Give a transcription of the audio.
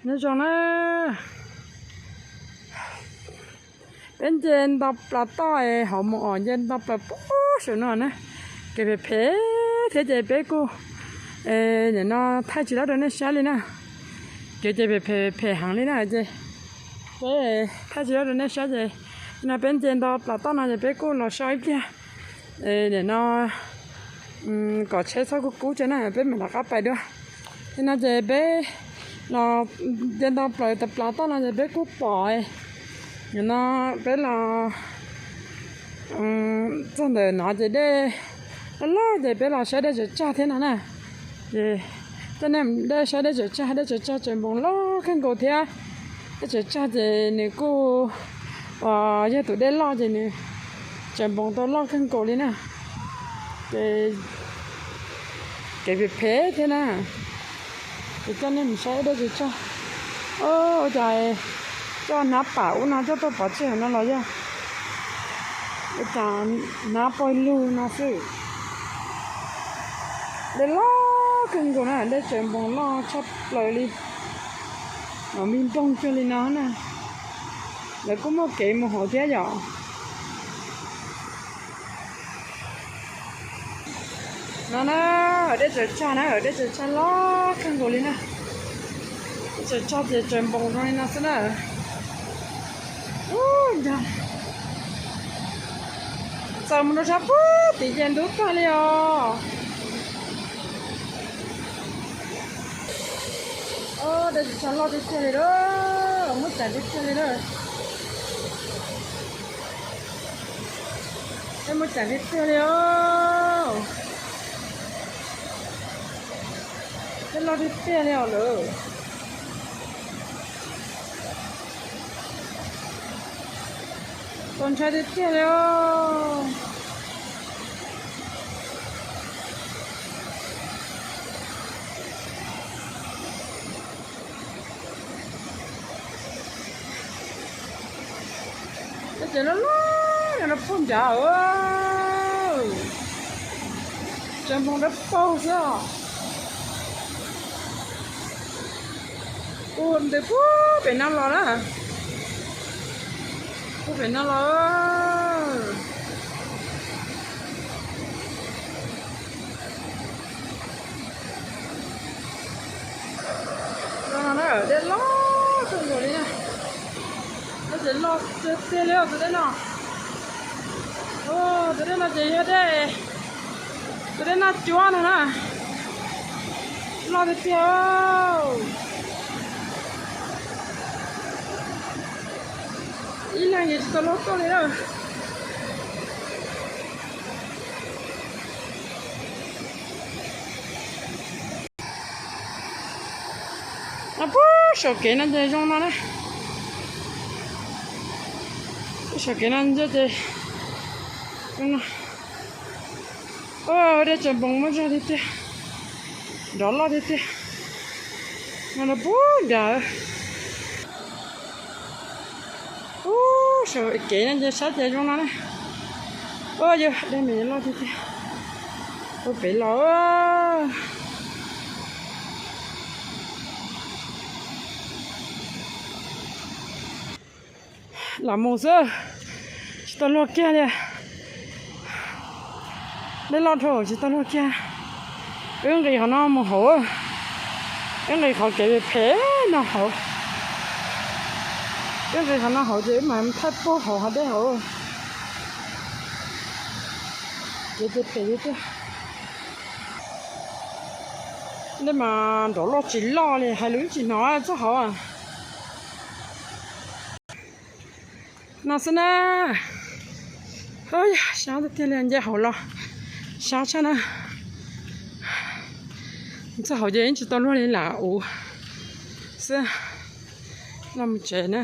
Nyob zoo na, peb nce nto plaws toj hauv mus os, nce nto plaws puag saum no na, kev phem phem thiab ces peb kuj nim no thaij tsis tau rau nej saib li na. Kev ces phem phem phem heev li na ces peb thaij tsis tau rau nej saib ces no peb nce nto plaws toj no ces peb kuj los so ib pliag. Nim no kom tsheb txhob kub kub tsev na peb mam rov qab pais dua. Nim no ces peb los nce nto plaws tas plaws toj no ces peb kuj pom, nim no peb los txog ntawm no ces dej loj loj ces peb los saib dej tsaws tsag thiab no na. Ces coj nej mus saib dej tsaws tsag, dej tsaws tsag tsaws npoos loj kawg nkaus thiab. Dej tsaws tsag ces nws kuj yog tus dej loj ces nws tsaws npoos tau loj kawg nkaus li na. Ces kev phem phem thiab na. Ces coj nej mus saib dej tsaws tsag. Ua cas coj hnab pam ub no coj tuaj pov tseg no los yog ua cas hnab pawg lug no xwb. Dej loj kawg nkaus na, dej tsaws npoos loj tshaj plaws li. Mas me npoog cuag li no na. Lawv kuj muaj kev mus hauv thiab yom. No na, dej tsaws tsag na, dej tsaws tsag loj kawg nkaus li na. Dej tsaws tsag ces tsaws npoos zoo li no xwb na. Ub, txaws mus rau sab puag tim ces ntub tag li os. Dej tsaws tsag loj tiag tiag li lawm, muaj ceem tiag tiag li lawm. Dej muaj ceem tiag tiag li os. Dej loj tiag tiag li os lawm. Txaus ntshai tiag tiag li os. Ces loj loj no rau puag nrad, tsaws npoos dawb paug xwb os. Ua ntws puag pem no los na, puag pem no los. Dej loj kawg nkaus li na. Dej loj tiag tiag li os tus dej no. Tus dej no ces yog dej, tus dej noj cuab no na. Loj tiag tiag. Ib leeg yeej tsis tau luag tuaj li na. Puag saum kev no ces zoo no na. Puag saum kev no ces zoo no. Dej tsaws npoos muaj zog tiag tiag, nrov loj tiag tiag. No puag nrad. Puag saum kev no ces saib ces zoo no na. Ua yog dej me loj tiag tiag. Ua pem los. Lam mus xwb, tsis tau luag kiag li. Dej loj dhau tsis tau luag kiag. Wb nqis qhov no mus hauv, wb nqis qhov kev phem no hauv. Wb nqis qhov no hauv ces wb mam thaij puag hauv hav dej hauv. Kev ces phem li tiag. Dej mas nrov loj tsis loj li hais lus tsis hnov txog hauv. No xwb na. Sab tiag tiag li, nce hauv los sab tshaj na. Txog hauv ces yeej tsis tau luag li, lam ua xwb. Los mus tsev na.